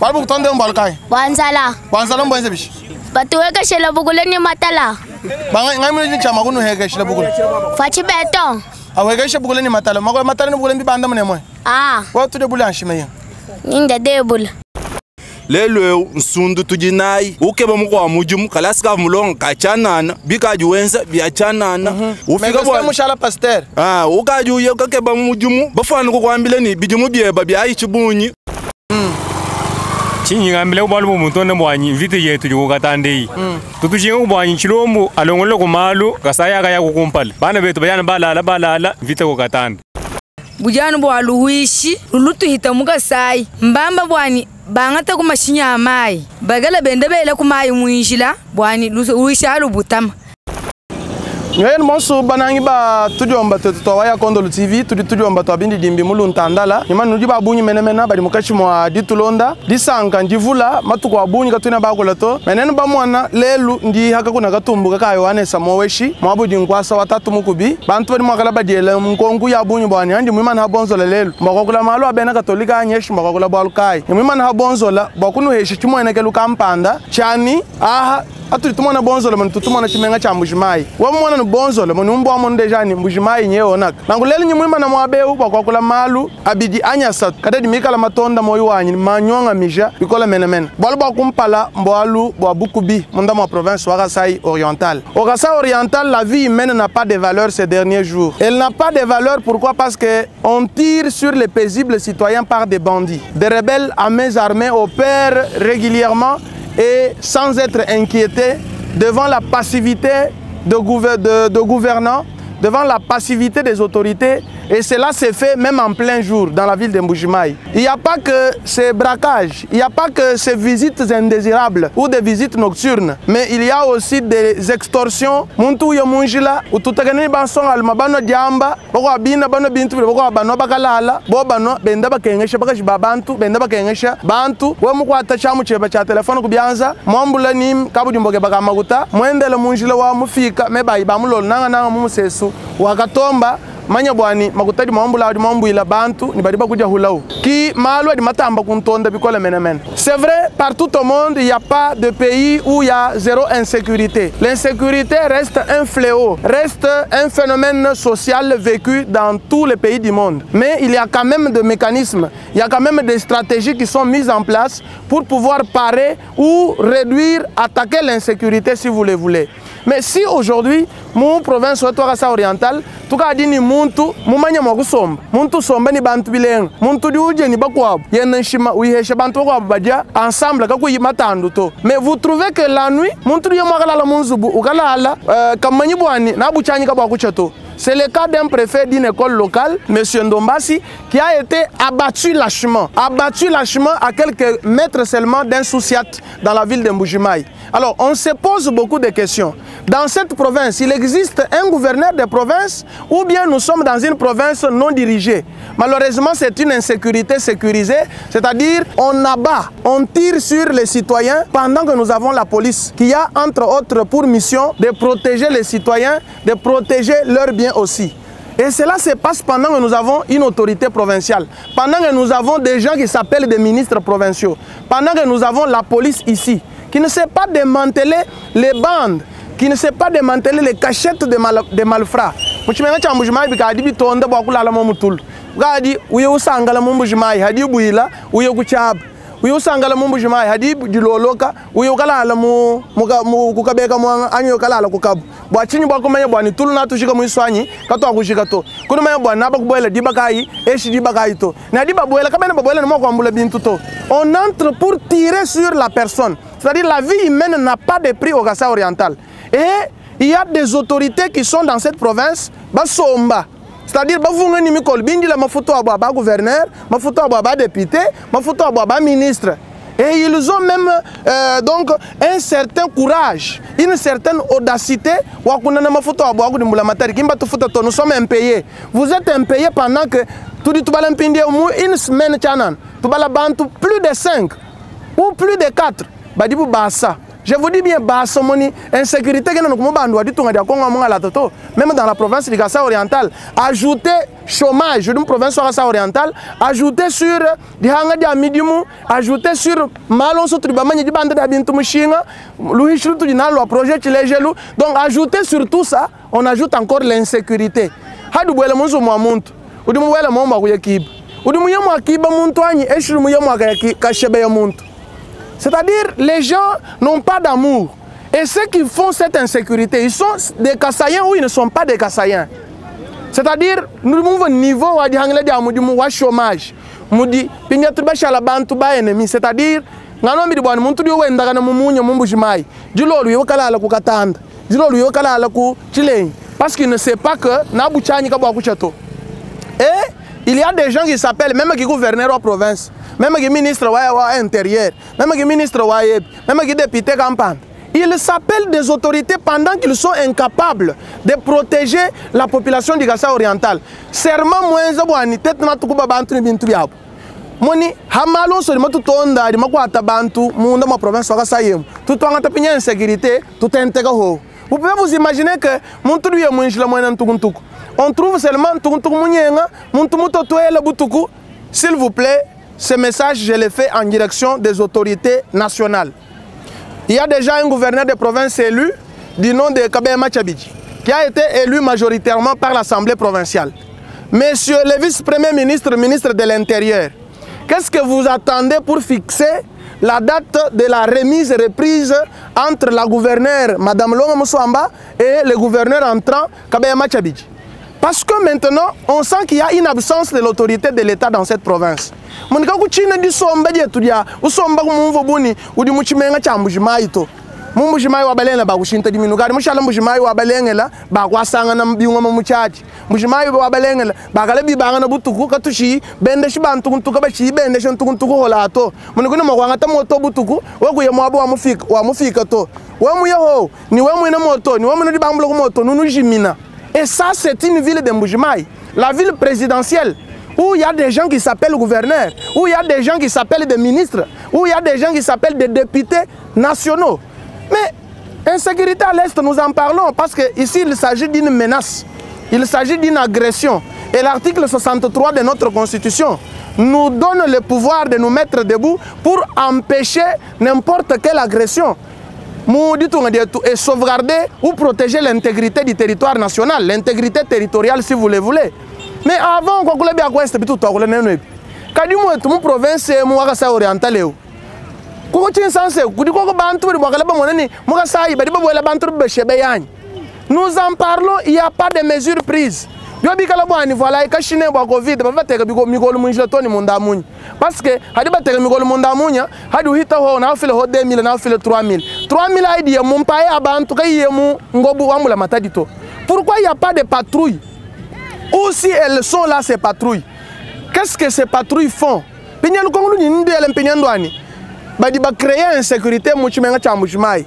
Bualu bukutonde mbualu kayi? Bua nzala. Bua nzala mbuenze bishi? Batuhekeshela bukula ne matala. Banga ngai mune tshia makunu hekeshela bukula. Fatshi beton. Awekeshe bukula ne matala. Makula matala ne bukula mbibanda mune mwe. Ah. Wa tude bula nshime yin. Ninda de bula. Lelu eu nsundu tudi nayi ukeba mukua mudimu kalasi ka mulonga ka tshianana bikadi wenza bia tshianana ufika bua mushala pasteur ah ukadi uye kakeba mudimu bafuana kukuambila ni bidimu bieba biayi tshibunyi. Tshinyi ngambila bualu bu muntu buanyi mvita yetu dikukatandeyi tutujinga buanyi tshilombu alongolola ku malu kasaya akaya kukumpala bana betu bayana balala balala mvita kukatanda. Bujanu bua luhuishi lulutuhita mukasai mbamba bwani bangata ku mashinya amai bagala benda bela ku mai mwinjila bwani luhuishi alubutama. Nyoyen monsu banangi ba tudiomba tetu twa waya Kondolo TV tudi tudiomba twa bindi dimbi muluntandala nyuma nudi ba bunyi menemena badi mukashi mwa ditulonda disanka ndivula matuku abunyi katuna bakola to menene ba mwana lelu ndi haka kuna katumbuka ka Yohane Samoweshi mwabudi nkwasa watatu mukubi bantu badi mwakala badiela nkonku ya bunyi bwani andi mwimana habonzola lelu mbakakula malu abena katolika anyeshi mbakakula bwalu kai mwimana habonzola bwakunuheshi chimwenekelu kampanda chani aha atuli tumona bonzola manu tutumona chimenga cha Mbujimayi wa mwana ni bonzola manu mbwa mo deja ni Mbujimayi nyewe onaka nangu lelu nyimwima na mwabeu bwakwakula malu abidi anyasa kadadi mikala matonda moyo wanyi manyonga mija bikola menemene bwalu bwa kumpala mbwalu bwa bukubi munda mwa province wa Kasai Oriental. Au Kasai Oriental, la vie humaine n'a pas de valeur ces derniers jours. Elle n'a pas de valeur, pourquoi? Parce que on tire sur les paisibles citoyens par des bandits. Des rebelles à mains armées opèrent régulièrement et sans être inquiétés devant la passivité de gouvernants, devant la passivité des autorités, et cela s'est fait même en plein jour dans la ville de Mbujimayi. Il n'y a pas que ces braquages, il n'y a pas que ces visites indésirables ou des visites nocturnes, mais il y a aussi des extorsions. Muntu yo munjila, ututakani bansonga alma bano diamba, boko abina bano bintu, boko abano bakalala, bo bano benda bakengesha bakashi babantu, benda bakengesha bantu, we mukwata chamu cheba cha telefone kubianza, mwambula ni kabudi mboke bakamaguta, mwendele munjila wa mufika mebayi bamulolo nanga nanga mumusesu wakatomba manya bwani makutadi mwambula adi mwambuila bantu ni badi bakuja hulau ki malu adi matamba kuntonda bikola menemene. C'est vrai, partout au monde il y a pas de pays où il y a zéro insécurité. L'insécurité reste un fléau, reste un phénomène social vécu dans tous les pays du monde. Mais il y a quand même des mécanismes, il y a quand même des stratégies qui sont mises en place pour pouvoir parer ou réduire, attaquer l'insécurité si vous le voulez. Mais si aujourd'hui, mon province soit Kasai Oriental, tout cas dit ni muntu mumanya mwakusomba muntu somba ni bantu bilenga muntu diuje ni bakwabo yena nshima uyihesha bantu bakwabo badia ensemble kakuyi matandu to. Mais vous trouvez que la nuit muntu diye mwakalala munzubu ukalala kamanyi bwani nabuchanyi kabwa to. C'est le cas d'un préfet d'une école locale, Monsieur Ndombasi, qui a été abattu lâchement. Abattu lâchement à quelques mètres seulement d'un sous-ciat dans la ville de Mbujimayi. Alors, on se pose beaucoup de questions. Dans cette province, il existe un gouverneur de province ou bien nous sommes dans une province non dirigée. Malheureusement, c'est une insécurité sécurisée, c'est-à-dire on abat, on tire sur les citoyens pendant que nous avons la police qui a entre autres pour mission de protéger les citoyens, de protéger leurs biens aussi. Et cela se passe pendant que nous avons une autorité provinciale, pendant que nous avons des gens qui s'appellent des ministres provinciaux, pendant que nous avons la police ici, qui ne sait pas démanteler les bandes, qui ne sait pas démanteler les cachettes de malfrats. Muchimenga cha Mbujimayi bikadi bitonda bwa kulala mo mutulu. Bukadi uye usangala mu Mbujimayi hadi bwila uye kuchaba. Uye usangala mu Mbujimayi hadi diloloka uye ukalala mu, muka, mu kukabeka mwanga anyo ukalala kukabu. Bwa chinyi bwa kumanya bwa ni tulu na tushika muiswanyi kato akushika to. Kuno manya bwa naba kuboela diba kai eshi diba kai to. Na diba boela kabena baboela ni mwa kuambula bintu to. On entre pour tirer sur la personne. C'est-à-dire la vie humaine n'a pas de prix au Kasai Oriental. Et il y a des autorités qui sont dans cette province, basomba. C'est-à-dire, bavunga ni mikol, bindi la mafuto abo ba gouverneur, mafuto abo ba député, mafuto abo ba ministre. Et ils ont même donc un certain courage, une certaine audacité. Wakunana mafuto abo aku dimbula matari, kimba tufuta to, nous sommes impayés. Vous êtes impayés pendant que tout dit tubala mpindi mu une semaine chanan, tubala bantu plus de 5 ou plus de 4. Badibu basa. Je vous dis bien basomoni insécurité kena ku mubandu wa ditunga dia Kongo mungalata to même dans la province du Kasaï oriental ajouter chômage d'une province wa Kasaï oriental ajouter sur dihanga dia midimu ajouter sur malonso tudi bamanye dibanda dia bintu mushinga luhishi tudi nalo projet Tshilejelu. Donc ajouter sur tout ça, on ajoute encore l'insécurité. Hadu bwele munzu mwa muntu udi muwele momba kuye kiba udi muye mwa kiba muntu anyi eshiri muye mwa kashebe ya muntu. C'est-à-dire les gens n'ont pas d'amour. Et ceux qui font cette insécurité, ils sont des Kasaïens ou ils ne sont pas des Kasaïens. C'est-à-dire, nous avons un niveau wa dihangile dia mudimu wa chômage. Mudi pinya tuba shala bantu ba ennemi. C'est-à-dire, ngano mbidi bwana muntu diyo wenda kana mumunye mumbuji mai. Dilolu yo kala ala ku katanda. Dilolu yo kala ala ku chilenyi. Parce qu'il ne sait pas que nabu chanyi kabwa kuchato. Et il y a des gens qui s'appellent, même qui gouverneur wa province, même qui ministre wa intérieur, même qui ministre wa yeb, même qui député campagne. Ils s'appellent des autorités pendant qu'ils sont incapables de protéger la population du Kasaï oriental. Serment mwenza bwani tete na tukuba bantu ni bintu byabo. Moni hamalo so matu tonda di makwata bantu munda ma province wa Kasaï. Tutwanga tapinya insécurité, tutenteka ho. Vous pouvez vous imaginer que muntu luye mwinjila mwena ntukuntuku. On trouve seulement ntukuntuku munyenga, muntu muto toele butuku. S'il vous plaît, ce message je le fais en direction des autorités nationales. Il y a déjà un gouverneur de province élu du nom de Kabeya Machabiji, qui a été élu majoritairement par l'Assemblée provinciale. Monsieur le vice-premier ministre, ministre de l'Intérieur, qu'est-ce que vous attendez pour fixer la date de la remise et reprise entre la gouverneure Madame Longa Muswamba et le gouverneur entrant Kabeya Machabiji? Parce que maintenant, on sent qu'il y a une absence de l'autorité de l'État dans cette province. Monika kuchina di somba di etudia, usomba kumumvo buni, udi muchimenga cha Mbujimayi to. Mu Mbujimayi wa balengela ba kushinta di minugari, mushala Mbujimayi wa balengela ba kwasanga na mbiyunga mu muchachi. Mbujimayi wa balengela ba kale bibanga na butuku katushi bende shi bantu ntuka ba shi bende shi ntuku ntuku hola to. Munikuni mwanga ta moto butuku, wakuye mwabo wa mufika, wa mufika to. We muye ho, ni we mwine moto, ni we mwine di bambulo ku moto, nunu jimina. Et ça, c'est une ville de Mbujimayi, la ville présidentielle, où il y a des gens qui s'appellent gouverneurs, où il y a des gens qui s'appellent des ministres, où il y a des gens qui s'appellent des députés nationaux. Mais insécurité à l'Est, nous en parlons parce qu'ici, il s'agit d'une menace, il s'agit d'une agression. Et l'article 63 de notre Constitution nous donne le pouvoir de nous mettre debout pour empêcher n'importe quelle agression. Et sauvegarder ou protéger l'intégrité du territoire national, l'intégrité territoriale si vous le voulez. Mais avant, on a bien quoi, tout kadi mwetu mu province mu wa Kasaï oriental eo. Kuko chinsanse, kudi koko bantu badi bwakala ba monani, mu Kasaï badi ba bwela bantu beshebe yanyi. Nous en parlons, il n'y a pas de mesures prises. Yo bikala bwani voilà ikashine bwa Covid ba bateka biko mikolo munjila toni munda munyi. Parce que hadi bateka mikolo munda munya, hadi uhita ho na ufile ho 2000 na ufile 3000. 3000 hadi ya mumpaye abantu kai mu ngobu wamula matadi to. Pourquoi il n'y a pas de patrouille? Ou si elles sont là ces patrouilles? Qu'est-ce que ces patrouilles font? Pinya lukongo ni ndu yale mpinya ndwani. Badi ba créer insécurité muchimenga cha Mbujimayi.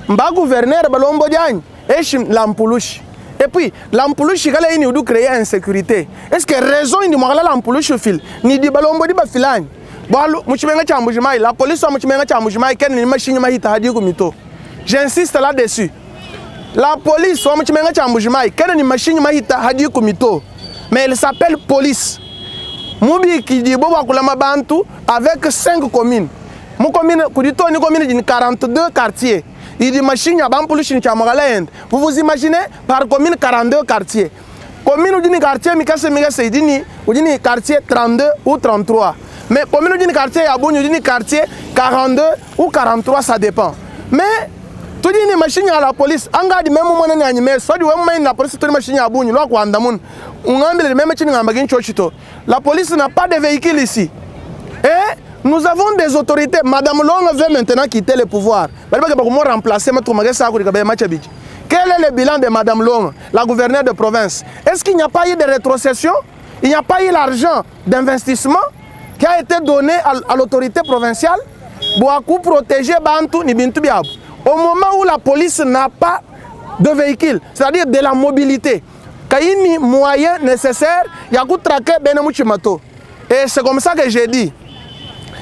Mba gouverneur balombo dianyi, eshi lampulushi. Et puis, lampulushi kala ini udu créer insécurité. Est-ce que raison ini mwakala lampulushi fil? Ni di balombo di ba filani. Balu muchimenga cha Mbujimayi, la police wa muchimenga cha Mbujimayi ken ni mashinyi mahita hadi kumito. J'insiste là-dessus. La police wa muchimenga cha Mbujimayi ken ni mashinyi mahita hadi kumito. Mais elle s'appelle police. Mubi ki di boba kulama bantu avec 5 communes. Mu commune kudito ni commune d'une 42 quartiers. Il dit machine ya bampulushi ni chamagala end. Vous vous imaginez par commune 42 quartiers. Commune ou d'une quartier mikase mikase idini ou d'une quartier 32 ou 33. Mais commune ou d'une quartier ya bunyu d'une quartier 42 ou 43 ça dépend. Mais tout dit ni machine à la police anga di même mona ni anime so di wema la police tout machine ya bunyu lo kwa ndamun. Ungambile même chini ngamba ginchochito. La police n'a pas de véhicule ici. Et nous avons des autorités. Madame Longa veut maintenant quitter le pouvoir. Remplacer Quel est le bilan de Madame Longa, la gouverneure de province? Est-ce qu'il n'y a pas eu de rétrocession? Il n'y a pas eu l'argent d'investissement qui a été donné à l'autorité provinciale? Pour protéger Bantu ni Bintu Biabu. Au moment où la police n'a pas de véhicule, c'est-à-dire de la mobilité, il y a moyen nécessaire, il y a traquer Benemuchimato. Et c'est comme ça que j'ai dit.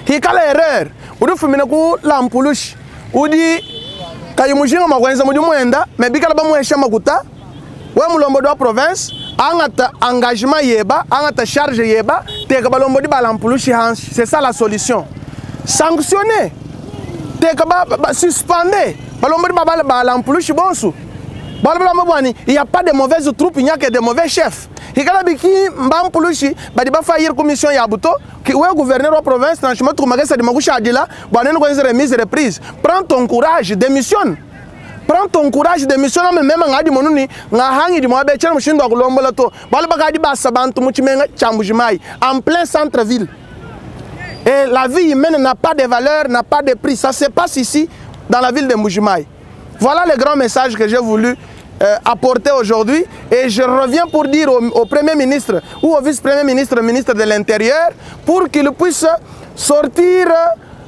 Il y a l'erreur. Ou du fumine ku lampulush, ou di Kayi mujinga mua kuenza mudimu wenda, me bikala bamuhesha makuta, we mulombodi wa province angata engagement yeba, angata charge yeba, teka balombodi balampulushi hansi. C'est ça la solution. Sanctionner, teka ba, ba suspendre balombodi ba balampulushi bonsu. Il n'y a pas de mauvaise troupe, il n'y a que de mauvais chefs. Ikala biki mbampulushi badi bafayir commission ya buto ki we gouverneur wa province na shima tukumagesa di makusha adila bwanene kwenze remise reprise. Prends ton courage, démissionne. Prends ton courage, démissionne même ngadi monuni ngahangi di mwabe chana mushindo wa kulombola to. Bali bakadi basa bantu muchimenga cha Mbujimayi en plein centre-ville. Et la vie humaine n'a pas de valeur, n'a pas de prix. Ça se passe ici dans la ville de Mbujimayi. Voilà le grand message que j'ai voulu apporter aujourd'hui. Et je reviens pour dire au Premier ministre ou au vice-premier ministre, ministre de l'Intérieur, pour qu'il puisse sortir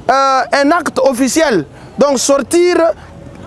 un acte officiel. Donc sortir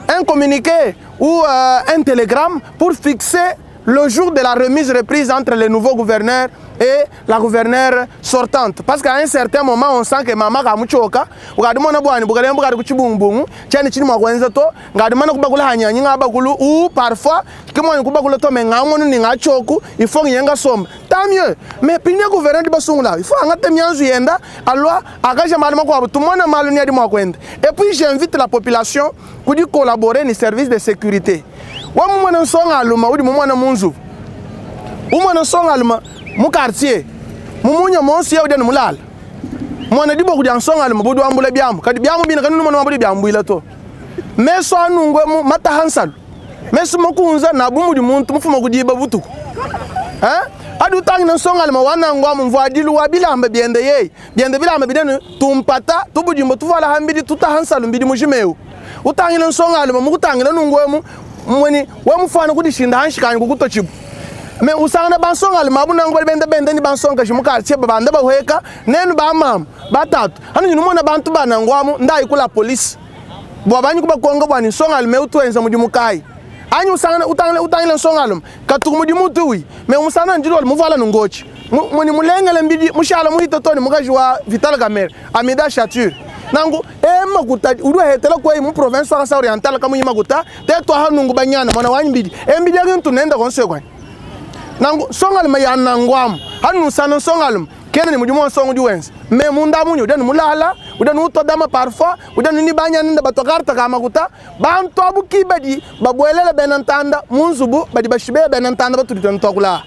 un communiqué ou un télégramme pour fixer le jour de la remise-reprise entre les nouveaux gouverneurs et la gouverneure sortante. Parce qu'à un certain moment, on sent que mama kamuchoka, ukadimona bwani bukalembu kari kuchibungbungu, chani chini mwa to, ngadimona kubakula hanyanyi ngabakulu, ou parfois, kimwani kubakula to me ngamonu ni ngachoku, il faut nyenga somba. Tant mieux. Mais pinye gouverneur di basungula, il faut angate mianzu yenda, alwa akaja malima kwa tout monde malu ni adi mwa kwenda. Et puis j'invite la population kudi collaborer ni service de sécurité. Wa mwana nsonga aluma, udi mwana munzu. Umwana nsonga aluma mu quartier. Mumunya monsi ya udeni mulala. Mwana dibo kudi nsonga aluma budu ambule biamu. Kadi biamu bina kanu mwana ambule biamu ila to. Meso anungwe mu matahansalu. Meso mokunza na bumu di muntu mufuma kudiba butuku. Hein? Adu tangi na nsonga aluma wana ngwa mvua dilu wa bilamba biende yei. Biende bilamba bidenu tumpata tubudimbo tuvala hambidi tutahansalu mbidi mujimeu. Utangi na nsonga aluma mukutangi na nungwe mu mweni wa mfano kudishinda hanshikani kukutochibu. Me usanga bansonga aluma abu nangu bende bende ni bansonga shimu quartier babanda bahweka nenu ba mama batatu hanu nyumona bantu banangwamu ndai kula police bwa banyi kuba konga bwa ni nsonga aluma utuenza mudimu kai anyi usanga utangile nsonga aluma katuku mudimu tuwi me usanga ndilo muvala nungochi mweni mulengele mbidi mushala muhitotoni mukaji wa Vital Kamerhe Amida Chature nangu emakuta udu hetela kwa mu province wa Kasai Oriental kamu yimakuta tetwa hanungu banyana mwana wanyi mbidi embidi yakintu nenda konsekwa nangu songa aluma ya nangwamu hanu sana songa aluma kene ni mudimu songa diwenza me munda munyu udenu mulala udenu utodama parfois udenu ni banya nenda batokarta kama kuta bantu abuki badi babwelele benantanda munzubu badi bashibe benantanda batulitwa ntokula.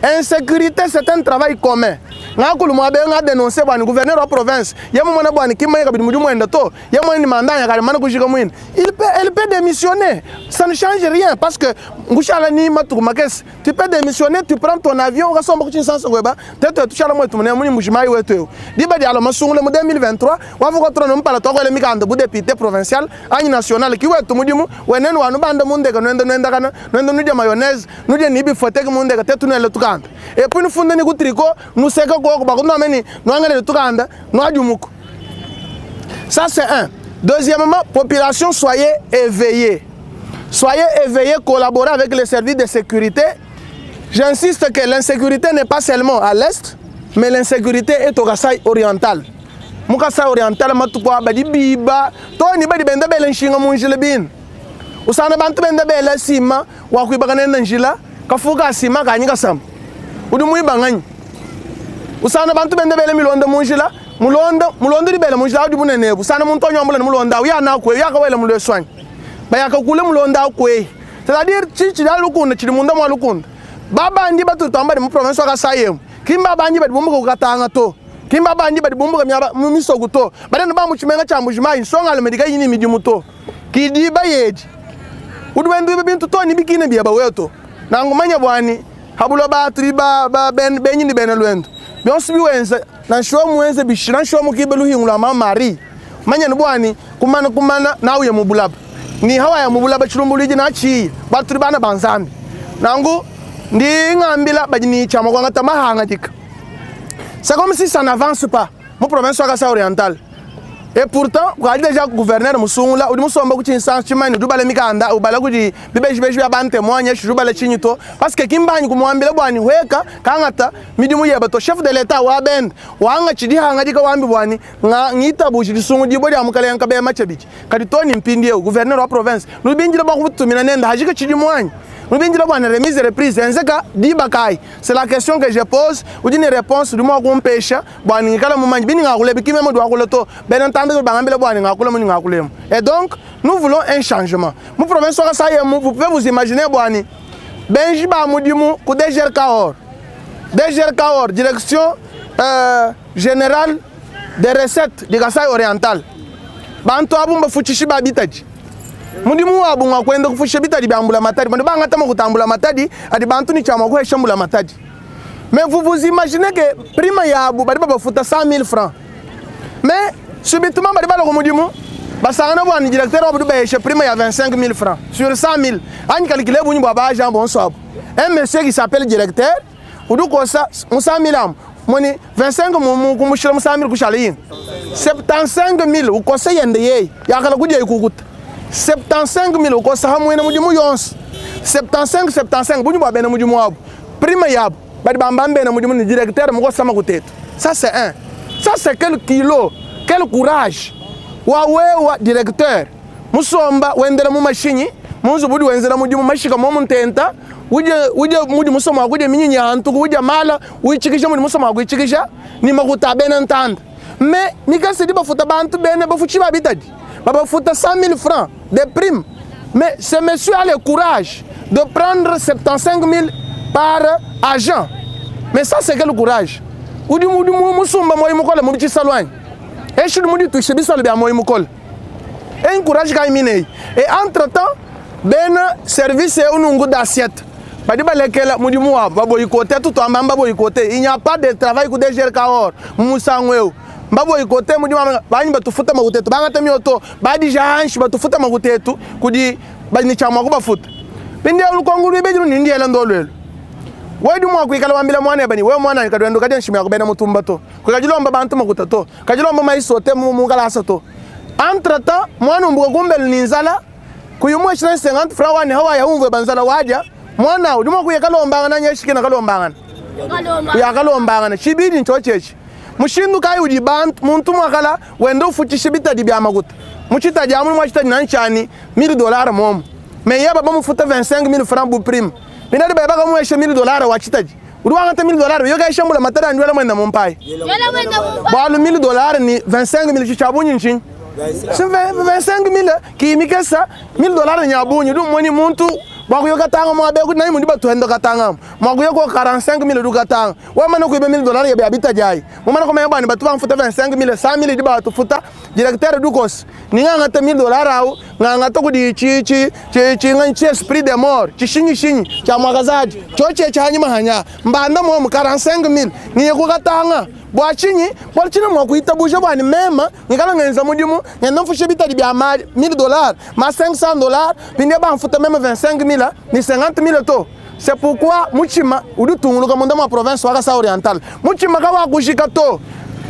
Insécurité, c'est un travail commun. Ngakulu mwabe nga dénoncer bwani gouverneur wa province. Yemu mwana bwani kimwe kabidi mudimu enda to. Yemu ni mandat ya kali mana kushika mwini. Il peut, elle peut démissionner. Ça ne change rien parce que ngushala ni matuku makesi. Tu peux démissionner, tu prends ton avion, ukasomba kuchinsansa kweba. Teto tushala mwetu mune muni mujimai wetu. Diba di alo masungule mu 2023, wavuka trono mpala toko ele mikanda bu député provincial, anyi national ki wetu mudimu, wenenu wanu banda mundeka nwenda nwenda kana, nwenda nudia mayonnaise, nudia nibi foteki mundeka tetu nwele tukanda. Et puis nous fondons ni tricot, nous seko koko bakundo ameni, nous angele tukanda, nous adjumuko. Ça c'est un. Deuxièmement, population, soyez éveillés. Soyez éveillés, collaborez avec les services de sécurité. J'insiste que l'insécurité n'est pas seulement à l'est, mais l'insécurité est au Kasaï oriental. Mu Kasaï oriental, matukwa badi biba, toni badi benda bele nshinga munjile bin. Usana bantu benda bele sima, wakuibaka nenda njila, kafuka sima kanyika sam. Udi muibangani. Usana bantu benda bele milonda munjila, mulonda, mulonda di bele munjila udi bunene. Usana muntu onyombula ni mulonda, uya na kwe, uya kawele mulo swani. Bayaka kule mulonda kwe. C'est-à-dire chichi da lukunda, chidi munda mwa lukunda. Baba ndi batu tamba di mu province wa Kasaï. Kimba bandi badi bumbuka kukatanga to. Kimba bandi badi bumbuka miaba mu misogo to. Badene ba mu chimenga cha Mbujimayi, nsonga le medika yini midimu to. Kidi ba yeji. Udi wendu bintu to ni bikine bia ba weto. Nangu manya bwani habulo ba tri ba ba ben benyi ni bena lwendo. Bionsi biwenza na nsho muwenze bishira nsho mukibelu hingula mama Marie. Manya ni bwani kumana kumana nawe ya mubulaba. Ni hawa ya mubulaba chilumbulije na chi baturi bana banzambi. Nangu ndi ngambila bajini chama kwa ngata mahanga jika. C'est comme si ça n'avance pas. Mon province wa Kasaï oriental. Et pourtant kukadi deja gouverneur musungula udi musomba ku tshinsansu tshimanyi udi ubala mikanda ubala kudi bibejibeji bia bantemoigne udi ubala tshinyi to parce que kimbanyi kumuambila bwani weka kangata midimu yeba to. Chef de l'état wa bende wanga tshidi hangadika wambi bwani nga ngitabuji disungu dibo dia mukalenga kabema tshabidi kadi toni mpindi eu gouverneur wa province nubinjila bwa kutumina nenda hajika tshidi mwanyi nubinjila bwana remise reprise enzeka diba kai. C'est la question que je pose udi ni réponse du mwa kumpesha bwani ngikala mumanyi bini ngakule bikime mo dwa to bena ntanda bangambila bwani ngakule mu ngakule. Et donc nous voulons un changement mu province wa Kasaï, vous pouvez vous imaginer bwani benji ba mudimu ku DGRK or DGRK or direction générale des recettes du Kasaï oriental bantu abu mbafuchishi ba bitaji mudimu wabu ngwakwenda kufusha bitadi bya mbula matadi bantu bangata mu kutambula matadi adi bantu ni chama kuhesha mbula matadi. Mais vous vous imaginez que prime yabu bali bafuta 100 000 francs mais subitement bali bala mudimu basangana bwani directeur wabu bahesha prime ya 25 000 francs sur 100 000 anyi calculer bunyi bwa ba jean bonsoir un monsieur qui s'appelle directeur udu kosa 100 000 am moni 25 mu kumushira 100 000 kushala yin 75 000 ukose yende yeye yakala kujya ikukuta 75 000 ukosa hamwe na mudimu yonse 75 75 bunyi bwa bena mudimu wabo prime yabo bali bamba na mudimu ni directeur mukosa makutetu. Ça c'est un, ça c'est quel kilo, quel courage wa wewa directeur musomba wendela mu mashinyi munzu budi wenzela mudimu mashika mo muntenta uje uje mudi musoma kuje minyinya hantu uje mala uichikisha mudi musoma kuichikisha ni makuta bena ntanda. Mais mikasi di bafuta bantu bene bafuchi babitadi babafuta 100 000 francs de prime. Mais ce monsieur a le courage de prendre 75 000 par agent. Mais ça c'est quel courage? Udi mudi musumba moyi mukola mu bichisalwanyi eshi mudi tushe bisalo bya moyi mukola un courage ka mine. Et entre temps bena service unungu d'assiette badi balekela mudimu wabo baboyikote tutwamba mbaboyikote. Il n'y a pas de travail ku DGRK or musangweu mbaboyikote mudimu banyi batufuta makutetu bangata mioto badi janshi batufuta makutetu kudi bani chamwa kubafuta pindi ulukongo lwibejiru nindiela ndolwelo wedi mwa kuikala wambila mwana bani wewe mwana kadwendo kadi nshimi yakubena mutumba to kukajilomba bantu makuta to kajilomba maisote mu mukalasa to. Entre temps mwana umbuka kumbelu ni nzala kuyumwe shina 50 francs wani hawa ya umwe banzala waja mwana udi mwa kuyakalombanga na nyeshikina kalombanga kuyakalombanga chibidi nchochechi mushindu kai udi bantu muntu mwakala wende ufuchishe bitadi bya makuta muchitaji amu mwachitaji nanchani $1000 momo mais yaba bamufuta 25 000 francs bu prime binadi baba kamweshe $1000 wachitaji udi wangata $1000 yoga ishambula matara ndwela mwenda mumpai bwalu $1000 ni 25 000 chichabunyi nchinyi si 25 000 kiimikesa $1000 nyabunyi du mwoni muntu mwakuyo katanga mwabe kuti nayi mundi batuhendo katanga mwakuyo ko 45 000 du katanga wamana kuibe $1000 yabe abita jai mumana ko mayabani batu bamfuta 25 000 100 000 di batufuta directeur du kos ninga ngata $1000 au nganga to kudi chi chi chi chi ngan chi esprit de mort chi shinyi shinyi cha mwakazaji choche cha hanyuma hanya mbanda mo 45 000 ngiye ku katanga bwa chinyi bwa china mwakuita buja bwani mema ngikala ngenza mudimu ngenda mfushe bitadi bya ma $1000 ma $500 pinde ba mfuta mema 25 000 ni 50 000 to. C'est pourquoi muchima udi tunguluka munda ma province wa Kasaï oriental muchima ka wa kushika to.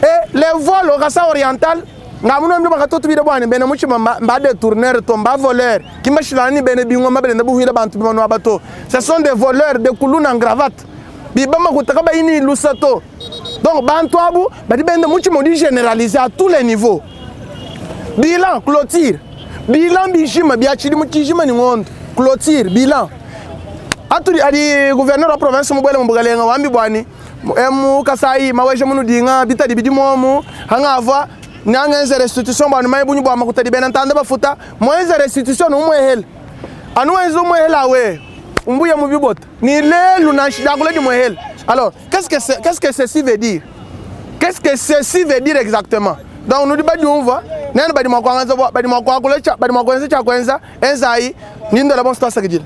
Et les vols au Kasaï oriental ngamuno mbi bakatoto bida bwani bene muchima mba détourneur to mba voleur kimashilani bene bingoma bene buhira bantu bimano abato. Ce sont des voleurs de kuluna en cravate bibama kutaka ba ini lusato. Donc bantu abu badi bende muchima udi généraliser à tous les niveaux. Bilan clôture bilan bijima biachidi mutijima ni ngondo clôture bilan aturi adi gouverneur wa province mubwele mubugalenga wambi bwani emu Kasai maweje munu dinga bitadi bidi momu hangava nangenze restitution bwani mai bunyu bwa makuta di bena ntanda bafuta mwenze restitution umwehel anu wenze umwehel awe umbuya mubibota ni lelu na shidakule di mwehel. Alors qu'est-ce que ceci veut dire? Qu'est-ce que ceci veut dire exactement? Donc nous badi umva nene badi mwakwanza badi mwakwakulecha badi mwakwenza cha kwenza enzai nindo la bonso tasakidila.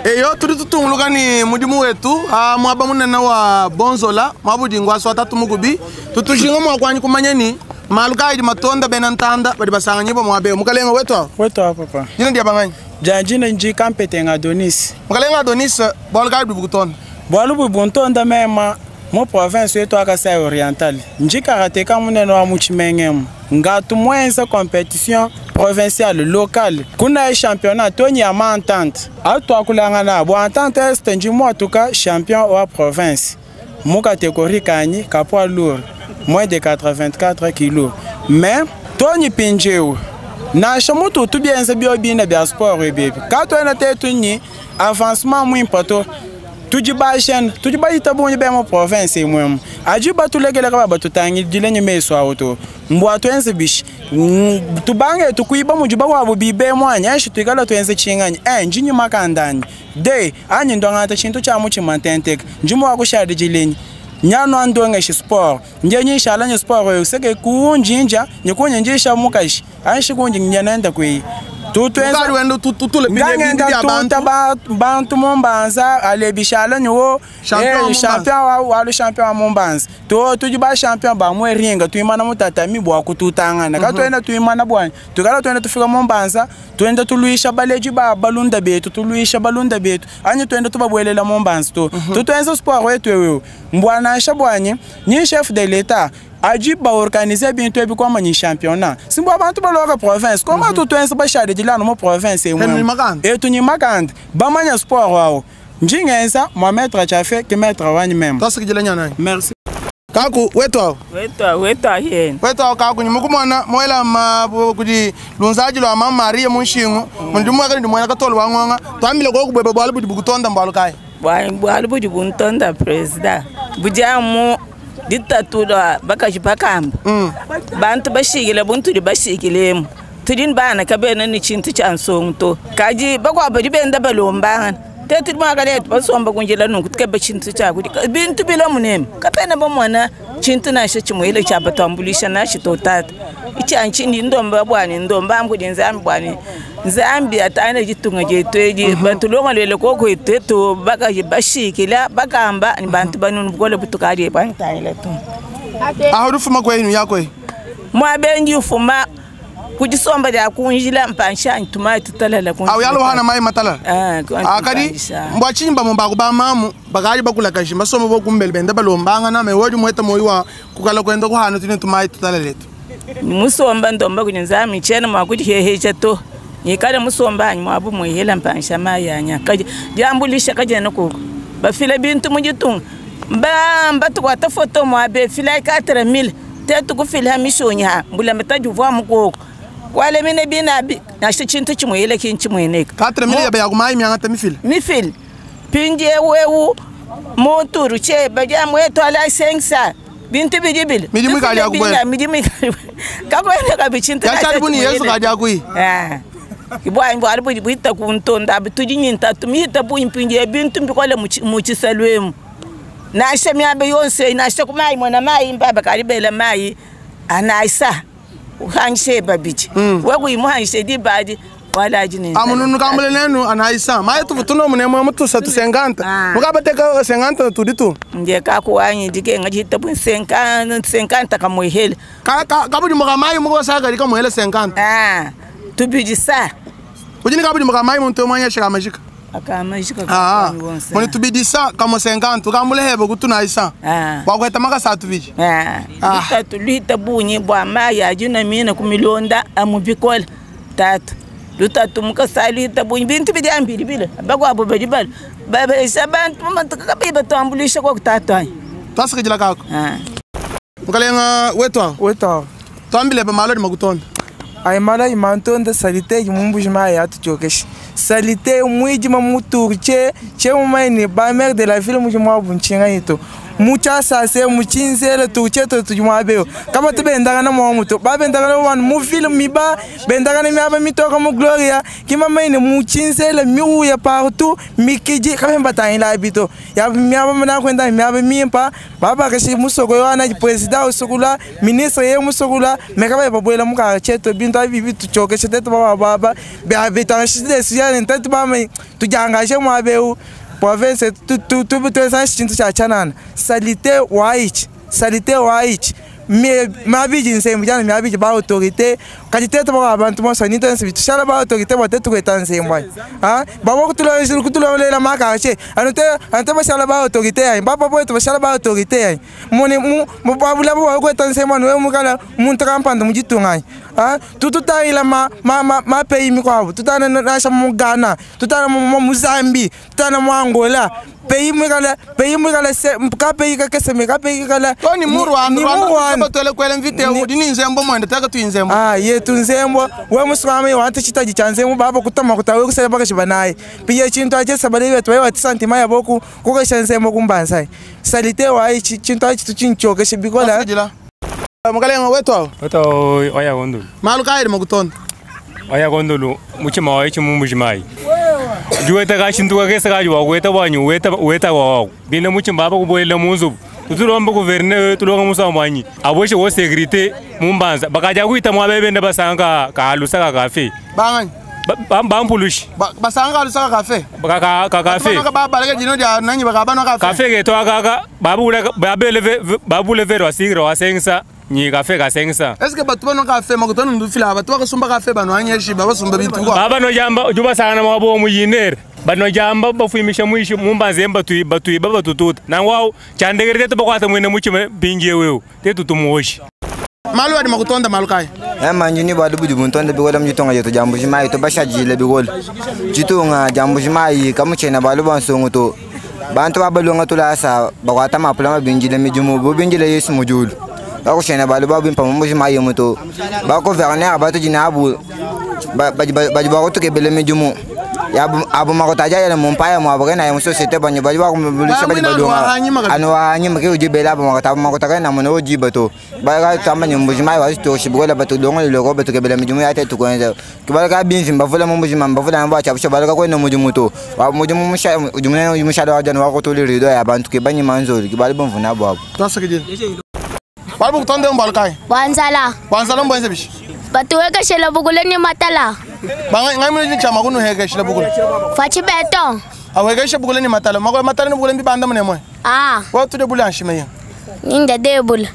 Eyo tuli tutunguluka ni mudimu wetu mwaba munene wa bonzola mwabudingwa swa tatu mugubi tutujinga mwakwanyi kumanya ni maluka idi matonda bena ntanda badi basanganyibo mwabe mukalenga wetu awo wetu awo papa jina dia banganyi janjina nji kampetenga Adonis mukalenga Adonis bwaluka idi bukutonda bwalu bubuntonda mema mu province yetu ya Kasaï oriental nji karateka munene wa muchimengemu Ngatu mwenza compétition provinciale locale. Kuna championnat toni ya ma entente. Atwakulangana bo entente est ndi mwatuka champion wa province. Mu catégorie kanyi ka poids lourd moins de 84 kilos. Mais toni pinjeu nansha mutu tubienza bio bina bia sport ebebi. Katwena tetu ni avancement mwimpa to tudi ba jeune tudi bayita bungi be mu province imwemu adi batulekeleka ba batutangidile nyi meso awo to mbwa twenze bishi tubange tukuiba mudi bakwabo bibe mwanyi anshi tuikala twenze chinganyi njinyi makandani de anyi ndongata chintu cha muchima ntenteka njimu wakushadi jilenyi nyano andongeshe sport nje nyishala nyi sport oyo seke kunjinja nyikunjinjisha mukashi anshi kunji nyanenda kwi Ukali wenda tutule pine bintu ngangenda bya bantu. tuta bantu mumbanza alebishala niwo Champion wa Mumbanza. champion walu champion wa mumbanza to tudi ba champion ba mweringa tuimana mutatami bwa kututangana ka twenda tuimana bwani tukala twenda tufika mumbanza twenda tulwisha baleji ba balunda betu tulwisha balunda betu anyi twenda tubabwelela mumbanza to tutwenza sport wetu wewe mbwanansha bwanyi ni chef de l'état aji baorganize bintu ebi kwama ni championnat simbo abantu baloka province koma tutwenza bashadidilano mu province Enu ni makanda. etu ni makanda bamanya sport wao njingenza mwa maître chafe ke maître wanyi meme Twasikijila nyanani. merci Kaku wetu awo. Wetu wetu ahene. Wetu awo kaku nyimukumona moela ma kudi lunzaji lwa mama Maria munshingu. Mundi mwaka ndi mwana katolo wang'onga. Twambile ko kubweba bwalu budi bukutonda mbwalu kai. Bwalu budi buntonda president. Bujamu ditatu lwa bakaji bakamba. Bantu bashikile buntuli bashikilemu. Tudi bana kabena ni chintu cha nsongo to. Kaji bakwabo dibenda balombangana. Tetu mwakale basomba kunjila nunku tukeba chintu cha kuti bintu bila muneme. Kapena bomona chintu nasho chimwile cha batambulisha nasho totata. Ichanchi ndi ndomba bwani ndomba amkudi nzambi bwani. Nzambi atane jitunga jetu eji batulonga koko itetu bakaji bashikila bakamba ni bantu banunu bukole butukali bantayile tu. Aho rufuma kwenu yakwe. Mwabengi ufuma kujisomba lya kunjila mpansha ntuma tutalala kunjila. Awo yalo hana mai matala. Akadi mbwa chimba mumba ba mamu bakali bakula kashi basoma bokumbele benda balombanga na me wodi mweta moyi wa kukala kwenda kuhana tine tumai tutala letu. Musomba ndomba kunzami chena mwakuti hehecha to. Nikale musomba anyi mwabu mwihela mpansha mayanya. Kaji jambulisha kaje nokoko. Bafile bintu mujitunga. Mbamba tukwata foto mwabe fila 4000 tetu kufila mishonya mbula metajuva mukoko. Kwale mine binabi nasho chintu chimwele kinchi mweneka. 4000 yabe yakumai myanga mifile. Mifile. Pinje wewu muturu che baja mwetu ala sengsa. Bintu bijibili. Midimu ikali yakubwela. Midimu ikali. Kakwenda kabichintu. Yachali buni Yesu kaja kui. Ibwa ibwa alibu bwita kuntonda bitujinyinta tumihita buimpinje bintu mbikole muchisalwemu. Nasha miabe yonse nasha kumai mwana mai mbaba kalibela mai anaisa. Uhanshe babiji. Wewe di badi wala jini. Amununu kambule nenu anaisa. Mai tu tuno mune mwe mutu sa tusenganta. Mukabateka senganta tuditu. Nje kakuwanyi dike ngajita bu 50 kamwehele. Ka ka kabudi mukamai muko saka lika mwehele 50. Tubiji sa. Ujini kabudi mukamai muntu mwanya shika majika. Akamajika kakuwanyi wonse. Muni tubidi sa kamo 50 kambule hebo kutuna isa. Wakweta maka sa tubiji. Tatu lita bunyi bwa maya jina mina kumilonda amubikola. Tatu. Lutatu mukasali bunyi bintu bijambili bila bakwabo bajibala babesha bantu matukabiba tambulisha kwa kutatu ayi. Twasikijila kako. Mukalenga wetu. Wetu. Twambile pa malodi makutonda. Ai mala imantonda salite mumbuji maya atuchokeshi. Salite mwiji mamuturche che mumaini ba maire de la ville muji mwabunchinga ito. Mucha sase muchinzele tuche to tujumabeo. Kama tubendanga na mwamuto babendanga na wanu mu ville miba bendanga na miaba mitoka mu gloria kima maini muchinzele miuya partout mikiji kama mbatangila bito. Ya miaba mna kwenda miaba mimpa baba kashi musoko yana president usukula ministre ye musokula mekaba babwela muka cheto bintu abibi tuchokeshe tetu baba baba be bitangishide siyane ntatu bama tujangashe mwabeu province tu tu tu chintu cha chanana salite waichi salite waichi Mabidi nzembo jana mabidi ba autorité kadi tetu ba bantu bonso ni tonse bitushala ba autorité ba tetu kweta nzembo ha ba bo kutulonjela kutulonlela makache anute anute bashala ba autorité ai ba papo etu bashala ba autorité ai mone mu babula bo kweta nzembo no mukala muntu kampanda mujitunga ha tututaila ma ma ma, ma pays mikwabo tutana nasha mu Ghana tutana mu Mozambique tutana mu Angola pays mwikala se ka pays ka kese ka pays kala to ni mu Rwanda ni mu Rwanda batwele kwele mvite udi ni nzembo mwende taka tu nzembo ah yetu nzembo we muswami wante chitaji cha nzembo baba kutama kutawe kusela bakashiba naye piye chintu ache sabale wetu wewe santima ya boku kukesha nzembo kumbanza salite wa chintu achi tuchinchoke shibikola mukalenga wetu awo wetu oya gondulu malu kairi makutonda oya gondulu muchima wa ichi mumbujimayi juweta kashintuka kese kaji wakuweta bwanyu weta wawaku bina muchimba apa kubolela munzubu tutulomba guverne tulonga musamu bwanyi aboshe wo sécurité mumbanza bakaja kuita mwabebenda basanga kalusa kakafe bangani bampulushi basanga kalusa kakafe kakafe babaleke jino dia nanyi bakabana kafe kafe keto akaka babula babele babule vero asigra wasengisa nyi kafe kasengisa est-ce que batu bano kafe makutano ndufila batu bakasumba kafe bano anyeshi babasumba bintu kwa baba no jamba jubasanga mwabo muyinere bano jamba bafuimisha mwishi mumbanze batui batui babatututa nangwao chandegere tetu bakwata mwene muchima bingie wewe tetu tumuoshi malu adi makutonda malu kai manjini badu budi buntonda bikola muchitonga chetu cha Mbujimayi tobashajile bikola chitunga cha Mbujimayi kamuchena balu bansongo to bantu babalonga tulasa bakwata mapula mabinjile mijumu bubinjile Yesu mujulu bakushena balu babimpa Mbujimayi muto bagouverneur batujina abu badi bakutukebele mijumu abu makotaja yele mumpaya mwabo kena mu société banyo badi bakumbulisha badi balonga anu wahanyima ke ujibela abu makota makota kena muno ujiba to baka tamba ni Mbujimayi wasitoshibikola batulonga liloko batukebela mijumu yate tukwenza kibalaka binzi mbavula mu Mbujimayi mbavula mbo achabusha balaka kwena mujumu to wa mujumu musha ujumu mushada wajana wakutulirido ya bantu ke banyima nzoli kibali bomvuna bwabo tasakije babu kutonde mbalkai wanzala wanzala mbwenze bishi batuwekeshela bukule ni matala banga ngai mune chama kunu hekeshela bukule fachi beton awekeshe bukule ni matala makwa matala ni bukule mbibanda mune mwe ah watu de bule anshime ninda debula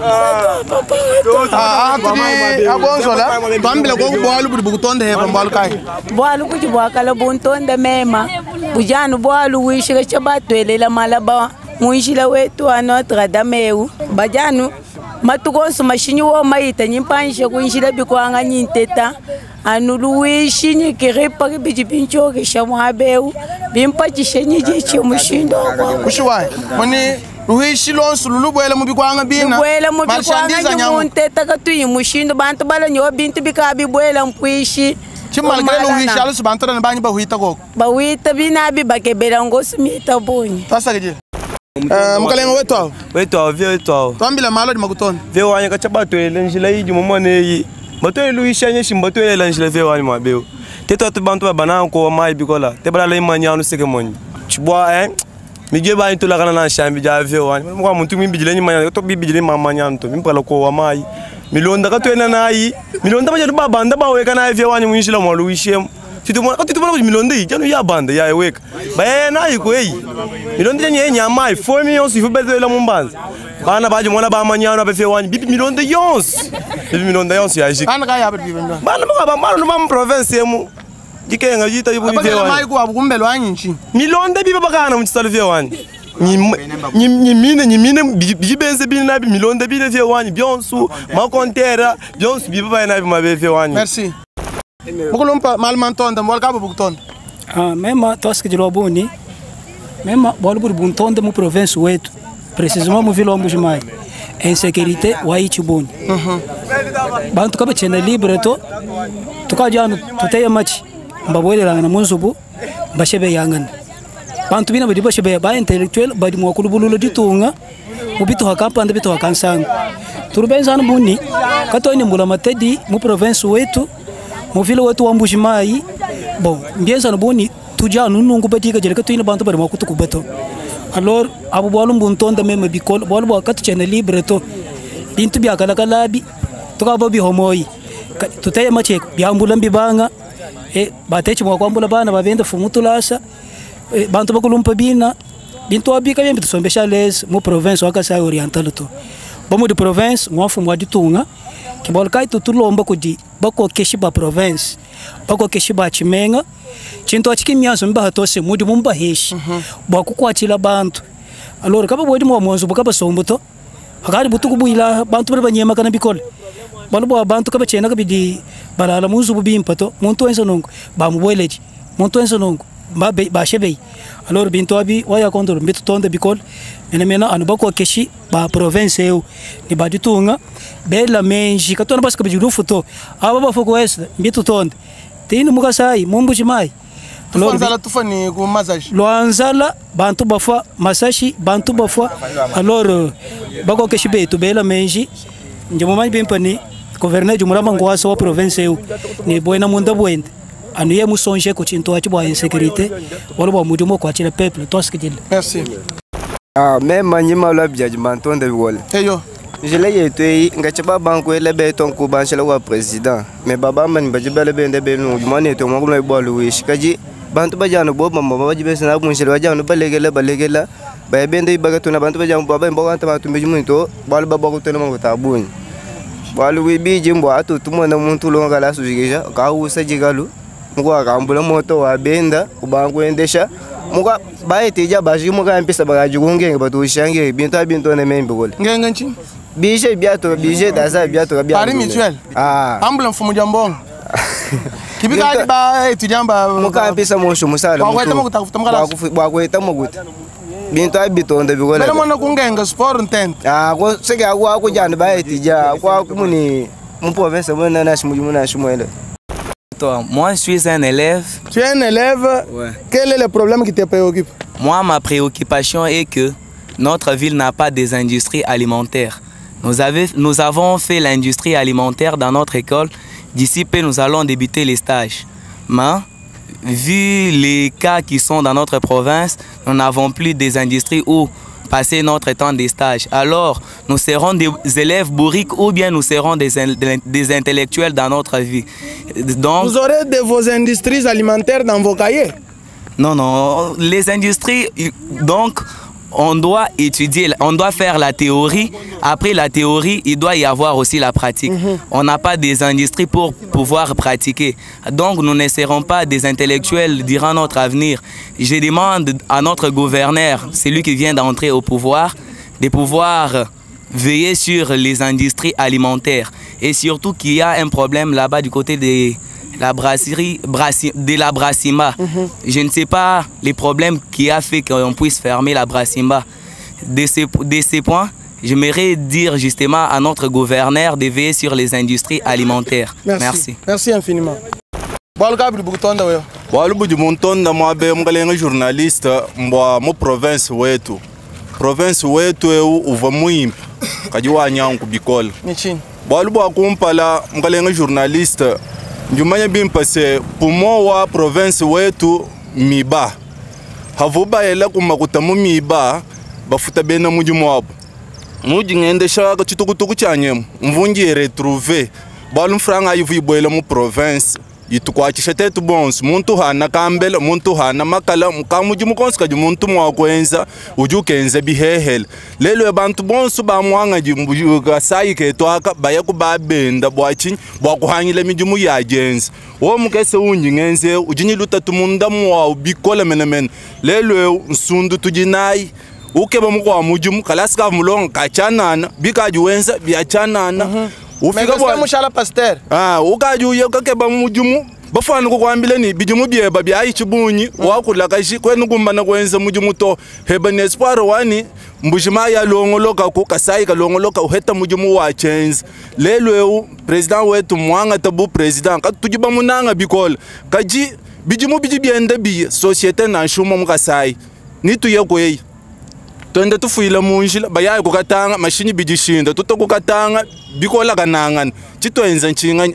ah tudi abonzola twambile ko bwalu budi bukutonde heba mbwalu kai bwalu kuti bwakala buntonda mema bujanu bwalu wishire batwelela malaba mwishila wetu wa Notre Dame eu bajanu matukonso mashinyi wo maita nyimpanishe kuinjila bikwanga nyinteta anulu wishi nyikiripa biji binchokesha mwabeu bimpachishe nyijichi mushindo kushiwa moni ruhishi lonsu lulubwele mubikwanga bina bwele mubikwanga nyimunteta katuyi mushindo bantu balanyowa bintu bikabibwela mpwishi chimalekele luhishi alusu bantu na banyi bahuita koko bawita binabi bakebela ngosu mita bonyi tasakije mukalenga wetu awo wetu awo vye wetu awo twambile malo di makutonda vye wanya kacha batwele njila idi momone eyi batwele luisha nyeshi batwele njila vye wanya mabeu tetu atu bantu babana ko mai bikola te balala imanyano seke monyi chibwa mige banyi tulakana na shambi ja vye wanya mwa muntu mimbijile nyimanya to bibijile mamanya to mimpala ko wa mai milonda katwena nayi milonda baje babanda baweka nayi vye wanya mwinjila mwa luishe titumona katitumona kuti milonda iyi janu yabanda yayeweka bayena iko eyi milonda jenye nyama ifomi yonse ifu betela mumbanza bana baje mwana bamanyano abefe wanyu bibi milonda yonse bibi milonda yonse yajika bana kaya bibi bana baka bana ba mu province yemu jikenga jita ibu bie wanyu mai ku abukumbelo anyinchi milonda bibi bakana mu tsalo vie wanyu nyimine nyimine bibenze bina bi milonda bile vie wanyu byonsu makontera byonsu bibi bayena bi mabe vie wanyu merci mukulumpa malmantonda mwalkabo bukutonda ah mema twasikijilwa buni mema bwalu buli buntonda mu province wetu précisément mu ville wa Mbujimayi insécurité waichi buni bantu kabachena libre to tukajana tuteye machi mbabwelelanga munzubu mbashebe yangana bantu bina badi bashebe ba intellectuel badi mwakulubululo ditunga mubituha kampanda bituha kansanga turubenzana buni katoni mbula matedi mu province wetu muvile wetu wa Mbujimayi bon mbienzana buni tuja nunungu badika jereka tuina bantu bari makutukubato alors abu bwalu mbuntonda meme bikol bwalu bwa katuchena libre to bintu byakalakalabi tukaba bihomoyi tuteye mache byambula mbibanga batechi mwakwambula bana babenda fumutulasa bantu bakulumpa bina bintu abika byembi tusombesha les mu province wa Kasai Oriental to Bamudi province ngwafumu wa ditunga kibwalu kai tutulomba kudi bakokeshi ba province bakokeshi ba tshimenga tshintu atshi ki mianso mibahatose mudi mumbaheshi bua kukuatshila bantu alors kaba bodi mwa mwanzu kaba sombo to akali butuku buila bantu bali banyemakana bikole balu bua bantu kaba tshiena kabidi balala munzubu bimpa to muntu wenza nungu bamubweleji muntu wenza nungu bashebei alors bintu abi waya kondolo mbitutonde bikole mena mena anu bakokeshi ba province eu ni baditunga bela menji katona basi kabidi lufu to aba bafuku wese mbitutonde tini mukasai mumbuji mai Tufa nzala tufa ni ku masashi. Lwanzala bantu bafa masashi bantu bafa alors bakokeshi betu bela menji njemumanyi bimpa ni gouverneur jumulama ngwasa wa province eu ni bwena munda bwende anu ye musonje ku tshintu atshi bua insécurité wala bua mudimu okuatshila peuple twasikidile. Merci. Ah, mema nyima lwa bjaji mantonde bikole. Eyo. Njila yetu eyi ngatsha babankuela beto nkubanshela kwa president me babamba ni baji bale bende benu mwana yetu mwa kumla ibwa luwishi kaji bantu bajano bo mama baji bese na bunshela bajano balekela balekela baye bende ibagatuna bantu bajano baba mboka anta bantu mbeji muito balu baba kutona mangu tabunyi balu wibiji mbwa atu tumona muntu longa la sujikisha kausa jikalu mukwa kambula moto wa benda ubangu endesha muka bayeteja baji muka mpesa bakaji kungenge batushange bintu abintu ne membe kole ngenge nchi bije biato bije daza biato bia Pari mutuel. Ah. Ambula mfumu jambongo. Kibika hadi ba étudiant ba muka mpesa mosho musala Bwakweta mokuta kufuta mukalasi. Bwakweta mokuta bintu abitonda bikole Bela mona kungenga sport ntente. Ah ko seke aku aku jana bayetija kwa kumuni mu province mona na shimu muna shimwele. Toi, moi, je suis un élève. Tu es un élève. Ouais. Quel est le problème qui te préoccupe? Moi, ma préoccupation est que notre ville n'a pas des industries alimentaires. Nous avons fait l'industrie alimentaire dans notre école. D'ici peu, nous allons débuter les stages. Mais, vu les cas qui sont dans notre province, nous n'avons plus des industries où passer notre temps des stages. Alors, nous serons des élèves bourriques ou bien nous serons des intellectuels dans notre vie. Donc, vous aurez de vos industries alimentaires dans vos cahiers? Non, non, les industries, donc, on doit étudier, on doit faire la théorie. Après la théorie, il doit y avoir aussi la pratique. On n'a pas des industries pour pouvoir pratiquer. Donc, nous ne serons pas des intellectuels durant notre avenir. Je demande à notre gouverneur, celui qui vient d'entrer au pouvoir, de pouvoir veiller sur les industries alimentaires. Et surtout qu'il y a un problème là-bas du côté de la brasserie, de la Brassimba. Je ne sais pas les problèmes qui a fait qu'on puisse fermer la Brassimba. De ces points, j'aimerais dire justement à notre gouverneur de veiller sur les industries alimentaires. Merci. Merci. Merci infiniment. Bwalu kabiri bukutonda wewe. Bwalu budi muntonda mwabe mukalenga journaliste mbwa mu province wetu. Province wetu eu uva muimpa kaji wanyangu bikola. Ni chini. Bwalu bwa kumpala mukalenga journaliste njumanya bimpa se pumo wa province wetu miba. Havuba ela kumakuta mu miba bafuta bena mujimu wabo. Muji ngendesha chitukutuku chanyemu mvungi retrouver bwalu mfranga ayivu ibwela mu province yitukwachisha tetu bonso muntu hana kambela muntu hana makala mukamuji mukonso kaji muntu mwakwenza uji ukenza bihehele lelo abantu bonso bamwanga kasayi ketu aka baya kubabenda bwachinyi bwakuhangila mijimu yajenza wo mukese unji ngenze ujinyi lutatu munda mwawu bikola menemene lelo nsundu tujinayi ukeba mukwa mujimu kalasi ka mulonga kachanana bikaji wenza byachanana ufika kwa mushala pasteur ah ukaji uye kakeba mujimu bafana kukwambile ni bijimu byeba byayichibunyi wakulakashi kwenu kumbana kwenza mujimu to heba ni espoir wani mbujima ya longoloka ku kasai kalongoloka uheta mujimu wa chenza lelo eu president wetu mwanga tabu president katujiba munanga bikola kaji bijimu biji byende bi société na shuma mukasai nituye kweyi twende tufuile munjila bayaye kukatanga mashini bijishinda tutokukatanga bikola kanangana chitwenza nchinga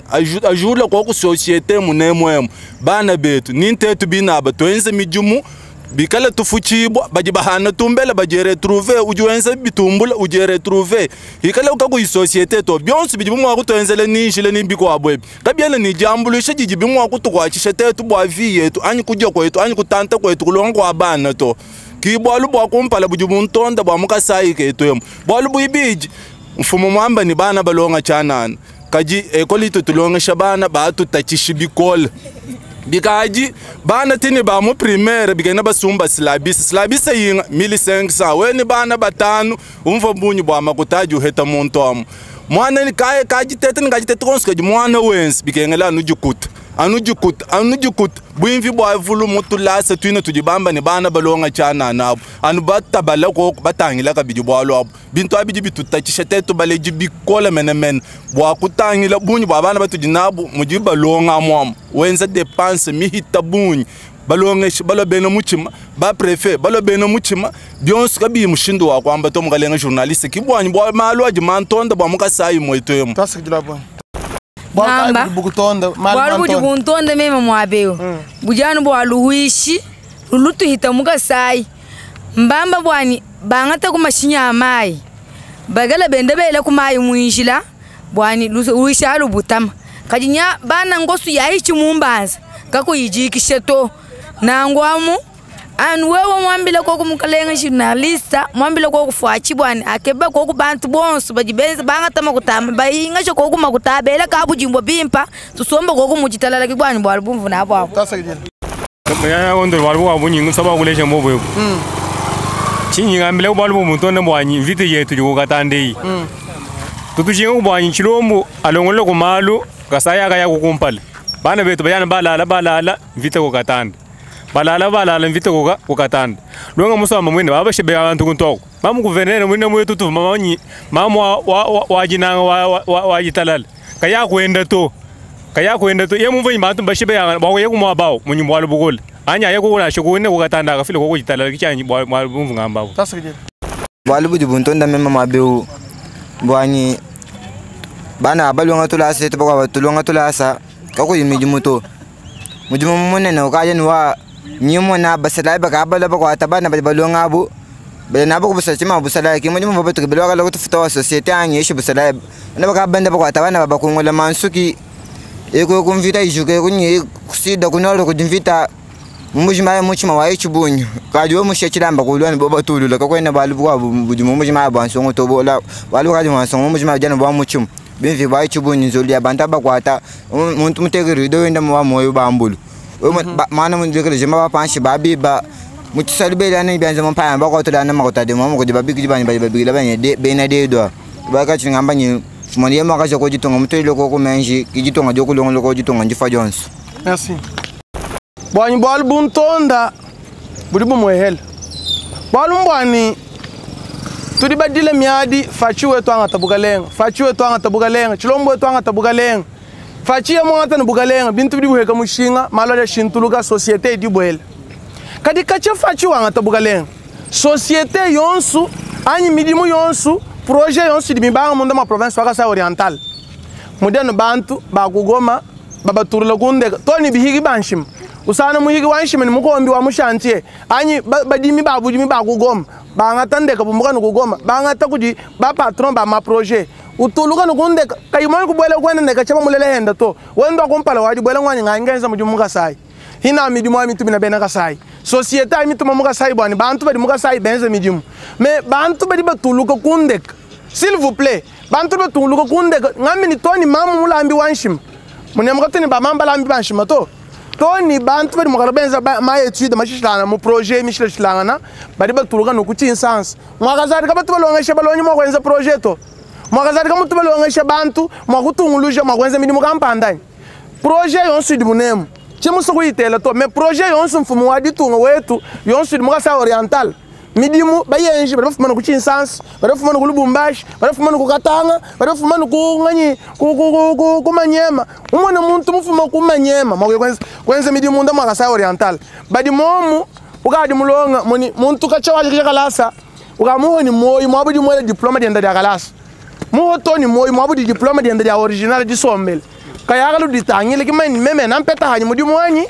ajula kwa ku société munemwemo bana betu nintetu binaba twenze mijumu bikala tufuchibwa baji bahana tumbela baji retrouver ujuenza bitumbula uji retrouver ikala ukaku société to byonse biji bimwa kutwenzele ninjile nimbikwabwe kabyana ni jambulisha jiji bimwa kutukwachisha tetu bwa vie yetu anyi kuja kwetu anyi kutanta kwetu kulonga kwa bana to kibwalu bwa kumpala buji buntonda bwa mukasayi ketu emu bwalu buibiji Mfumu mwamba ni bana balonga tshianana kadi ekole itu tulongesha bana batutatshishi bikole bikaji bana tini ba mu primaire bikena basumba silabisi silabisi yinga 1500 weni bana batanu umva bunyi bwa makutaji uheta muntu amu mwana ni kaye kajitete ni kajitete konso kadi mwana wenzi bikengela anu jikuta anu jikuta anu jikuta bwimvi bwa vulu mutulasa twina tudi bamba ni bana balonga tshianana abu anu batabala koko batangila kabidi bwalu abu bintu abidi bitutatshisha tetu baleji bikole menemene bua kutangila bunyi bua bana batudi nabu mudi balonga amuamu wenza depense mihita bunyi balongeshi balwa bena mutshima baprefet balwa bena mutshima bionso kabiyi mushindu wa kuamba to mukalenga journaliste kibwanyi bua malu adi mantonda bua mukasayi mwetu emu Ngamba. Bwalu budi buntonda meme mwabeo bujanu bwa luwishi lulutuhita mukasai mbamba bwani bangata ku mashinya amayi bagala benda bela ku mayi mwinjila bwani luwishi alubutama kadi nya bana ngosu yahichi mumbanza kakuyijikishe to nangwamu anu wewe mwambile koku mukalenga journalista mwambile koku fwachi bwani akeba koku bantu bonso badi benza bangata makutama bayingasho koku makuta bela kabujimbo bimpa tusomba koku mujitalala kibwani bwa bumvu nabo abo Ya ondolo bwalu bwa bunyi nsaba kulesha mbobo yoko. Chinyi ngambile bwalu bu mutonde bwanyi mvita yetu jikukatande. Tutushinga kubwanyi chilombo alongole kumalu kasaya kaya kukumpala. Bana betu bayana balala balala mvita kukatanda. Balala balala mvita kukatanda. Longa musamba mwene babashe abantu kuntoko. Mamu guvernere mwene mwetu tu mamanyi mamu wa wajinanga wa wajitalala. Kaya kwenda to. Kaya kwenda to ye mumva bantu bashibe ya bawo ye kumwabao munyumba wa lubukule. Anya ye kukula shukune kukatanda kafile kokujitalala kichanyi bwa mumvu ngambabo. Bwalu budi buntonda mema mabeu bwani bana balonga tulasa tubakwa tulonga tulasa kakuyi midimu to mudimu munene ukaje ni wa nyimo na basalai bakabala bakwata bana bali balonga abu bali nabo kubusala chima busalai ki mudimu baba tukibelwa kala kutufuta wa societe anyi ishi busalai na bakabanda bakwata bana babakungola mansuki eko kumvita ijuke kunyi kusida kunolo kudimvita mumujima muchima wa ichibunyu kaji wo mushechilamba kulwani boba tulula kakwena balu bwa budimu mumujima bwansongo tobola balu kaji mwansongo mumujima jana bwa muchimu bimvi bwa ichibunyu nzoli abantu abakwata muntu mutekerido wenda muwa moyo bambulu mana mundekele jema bapanshi babiba muchisalubela ni byanza mpaya bakwatula makotade mwa kudi babikidi bani bali babigila banye de bena dedwa bakati ngamba nyi fumani yema kaja ko jitonga mutelo ko ko menji kijitonga jokulongo ko jitonga njifa Jones. Merci. Bwanyi bwalu buntonda budi bumwehela bwalu mbwani tudi badile miadi fachi wetu angata bukalenga fachi wetu angata bukalenga chilombo wetu angata bukalenga fachi ya mwangata ni bukalenga bintu bidi buheka mushinga malo ya shintuluka société idi bwele kadi kache fachi wangata bukalenga société yonsu anyi midimu yonsu projet yonsu di mibanga munda ma province wa Kasai Oriental mudenu bantu bakugoma babaturula kundeka toni bihigi banshima usana muhigi wanshima ni mukombi wa mushantie anyi badimi babudimi bakugoma bangata ndeka bumbuka nukugoma bangata kudi ba patron ba ma projet utuluka nukundeka kayimoni kubwela kwenda ndeka chama mulele henda to wendo akumpala wadi bwela ngwani ngangenza mudimu mukasai hina midimu amitu mina bena kasai société amitu mukasai bwani bantu badi mukasai benza midimu mais bantu badi batuluka kundeka s'il vous plaît bantu batuluka kundeka ngami ni toni mamu mulambi wanshima munemukatini bamamba lambi banshima to toni bantu badi mukala benza ma étude mashishilana mu projet mishilashilangana badi batuluka nukuti insansi mwakazari kabatu balongesha balonyi mwakwenza projet to mwakazari kamutu balongesha bantu mwakutunguluja mwakwenza midimu kampandani projet yonso idi munemu chimusu kuyitela to mais projet yonso mfumu wa ditunga wetu yonso idi mukasa oriental midimu bayenji badi bafuma ku Kinshasa badi bafuma ku Lubumbashi badi bafuma ku Katanga badi bafuma ku nganyi ku Manyema umone muntu mufuma ku Manyema mwa kwenza midimu nda mwa Oriental badi momu ukadi mulonga moni muntu kacha waje kalasa ukamuho ni moyo mwabudi mwele diploma dienda dia kalasa muho toni moyo mwabudi diploma dienda dia original disombele kayaka luditangile kimani meme nampeta hanyi mudimu wanyi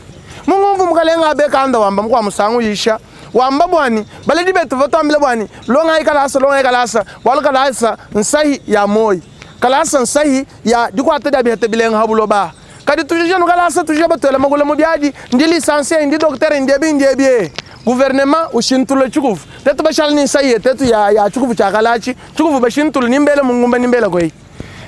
mungumvu mukalenga abe kanda wamba mukwa musangu yisha wamba bwani baledi betu vatambile bwani longa ikalasa longa ikalasa bwalu kalasa nsahi ya moyi kalasa nsahi ya dikwata dia bihete bilenga habuloba kadi tujije nukalasa tujije batwela magula mu byadi ndi licencié ndi docteur ndi ebi ndi ebi. Gouvernement ushintule tshikuvu. Tetu bashala ni nsayi tetu ya ya tshikuvu tshia kalachi. Tshikuvu bashintule nimbele mungumba nimbele koi.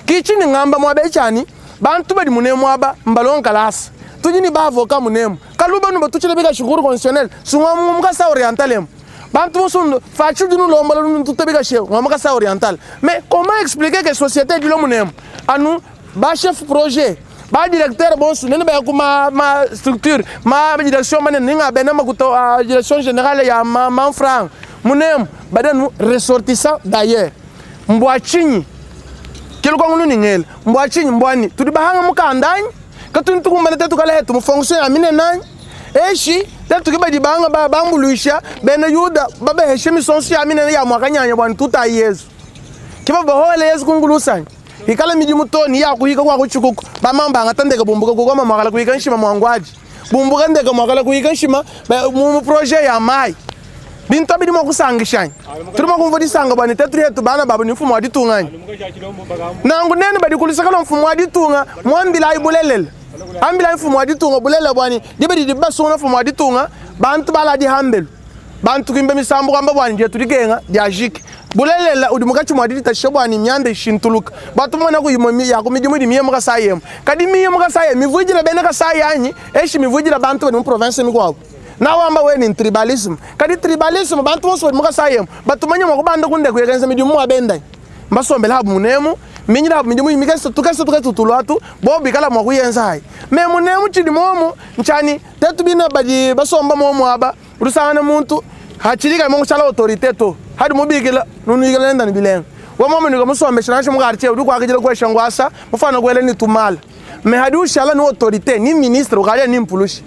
Kichi ni ngamba mwa bechani bantu badi munemu aba mbalon kalasa. Tudi ni ba avocat munemu. Kaluba nu batuchile bika shukuru constitutionnel. Sungwa munga sa oriental em. Bantu musundu fachu dinu lombala nu tutabika sheu ngwa sa oriental. Mais comment expliquer que société du munemu anu ba chef projet ba directeur bonsu nene ba ku ma ma structure ma direction manene ninga bena makuto a direction générale ya ma ma franc munemu badanu ressortissant d'ailleurs mbwa chinyi kilo ngunu ningela mbwa chinyi mbwani tudi bahanga mukandanyi katuni tukumbana tetu kala hetu mu fonction ya mine nanyi eshi tetu kibadi banga ba bambuluisha bena yuda babeheshe misonso ya mine ya mwakanyanya bwani tuta yesu kiba bahole yesu kungulusanya ikala midimu toni ya kuhika kwa kuchikuku bamamba ngatandeka bumbuka kukoma mwakala kuhika nshima mwangwaji bumbuka ndeka mwakala kuhika nshima mu projet ya mai bintu abidi mwakusangishanya tuli mwakumva disanga bwani tetuli hetu bana babo ni mfumo wa ditunganya nangu nene badikulisakala mfumo wa ditunga mwambila ayi ambila mfumo wa ditunga bulele bwani dibadi dibasunguna mfumo wa ditunga bantu bala dihambelu bantu kimbe misambo kwamba bwani jetu dikenga diajike bulelela udi mukachi mwa ditashe bwani myanda ishintuluka batu mwana ku yimo ya ku midimu di miye mukasayemo kadi miye mukasaye mivujila bene kasaye anyi eshi mivujila bantu bali mu province mikwabo nawamba weni tribalism kadi tribalism bantu bonso bali mukasayemo batumanya mwakubanda kunde kuyekenza midimu mwabendai mbasombela habu munemu minyira habu midimu mikesa tukesa tukesa tulwatu bo bikala mwakuyenza hai me munemu chidi momu nchani tetu bina badi basomba momu aba urusana muntu hachilika mungu chala autorité to hadi mubikila nunuyikila nenda ni bilenga wa momu nika musombesha nasho mukartie udi kwakijila kwesha ngwasa mufana kwele ni tumala me hadi ushala ni autorité ni ministre ukalia ni mpulushi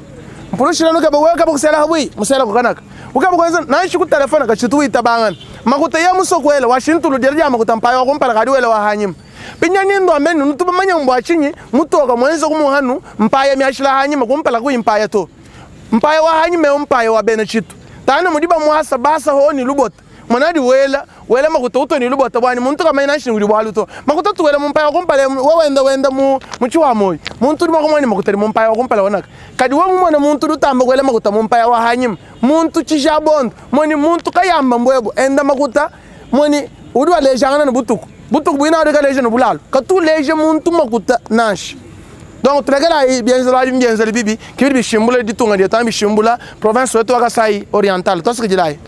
mpulushi lanu kaba wewe kaba kusela habui musela kukanaka ukaba kwanza naishi ku telefona kachitu itabangana makuta ya musokwele washintulu dia makuta mpayo wakumpala kadi wele wahanyima pinya nindo ameni nutuba manya mbwa chinyi mutoka mwenza kumuhanu mpaya miashila hanyima kumpala kuimpaya to mpaya wa hanyima mpaya wa bene chitu tana mudiba mwasa basa ho ni lubota mwanadi wela wela makuta uto ni lubota bwani muntu kama ina shingu bwalu to makuta tu wela mumpaya kumpala wenda wenda mu muchiwa moyo muntu ndi makumwani makuta mumpaya kumpala wanaka kadi wa mwana muntu lutamba wela makuta mumpaya wa hanyima muntu chijabondo mwani muntu kayamba mbwebo enda makuta mwani udi walejangana na butuku butuku bwina udi kaleja no bulalo katuleje muntu makuta nashi donc tulekela bienzela bienzela bibi kibidi bishimbula ditunga dietu bishimbula province wetu wa Kasai Oriental tosikijilai.